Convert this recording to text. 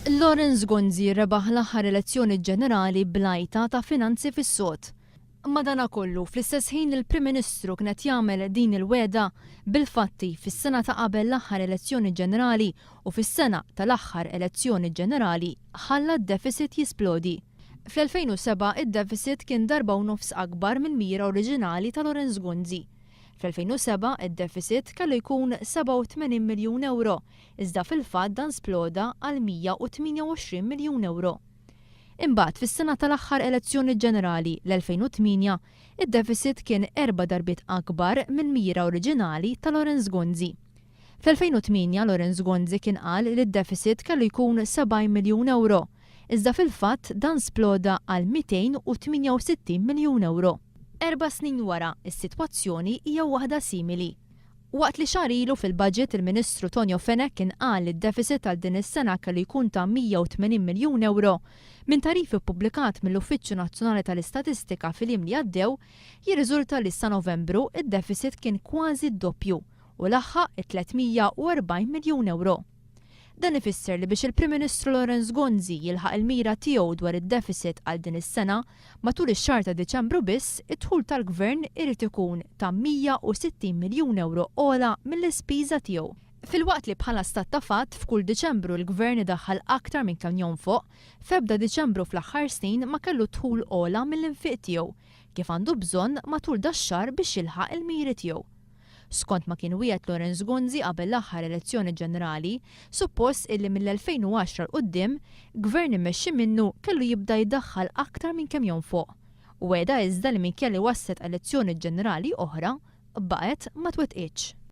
Lawrence Gonzi rebaħ l-aħħar elezzjoni ġenerali bl-għajta ta' finanzi fis-sod. Madanakollu, fl-istess ħin li l-Prim Ministru kien qed jagħmel din il-wegħda, bil-fatti, fis-sena ta' qabel l-aħħar elezzjoni ġenerali u fis-sena tal-aħħar elezzjoni ġenerali ħalla d-deficit jisplodi. Fl-2007 id-deficit kien darba u nofs akbar mill-mira oriġinali ta' Lawrence Gonzi. Fl-2007 id-deficit kellu jkun 87 miljun ewro iżda fil-fatt dan sploda għal 128 miljun ewro. Imbagħad fis-sena tal-aħħar elezzjoni ġenerali, l-2008, id-deficit kien erba' darbiet akbar mill-mira oriġinali ta' Lawrence Gonzi. Fl-2008 Lawrence Gonzi kien qal li d-deficit kellu jkun 70 miljun ewro, iżda fil-fatt dan sploda għal 268 miljun ewro. Erba' snin wara, is-sitwazzjoni hija waħda simili. Waqt li xahar ilu fil-budget il-Ministru Tonio Fenech kien qal li d-deficit għal din is-sena kellu jkun ta' 180 miljun ewro, minn tagħrif ippubblikat mill-Uffiċċju Nazzjonali tal-Istatistika fil-jiem li għaddew jirriżulta li sa Novembru d-deficit kien kważi d-doppju u laħħaq it-340 miljun ewro. Dan ifisser li biex il-Prim Ministru Lawrence Gonzi jilħaq il-mira tiegħu dwar id-deficit għal din is-sena, matul ix-xahar ta' Diċembru biss, id-dħul tal-Gvern irid ikun ta' 160 miljun ewro ogħla mill-ispiża tiegħu. Filwaqt li bħala stat ta' fatt f'kull Diċembru l-Gvern idaħħal aktar minn kemm jonfoq, f'ebda Diċembru fl-aħħar snin ma kellu dħul ogħla mill-infiq tiegħu, kif għandu bżonn matul dax-xahar biex jilħaq il-miri tiegħu. Skont ma kien wiegħed Lawrence Gonzi qabel l-aħħar elezzjoni ġenerali, suppost illi mill-2010 'l quddiem, Gvern immexxi minnu kellu jibda jdaħħal aktar minn kemm jonfoq. Wegħda iżda li minkejja li wasslet elezzjoni ġenerali oħra, baqgħet ma twettqitx.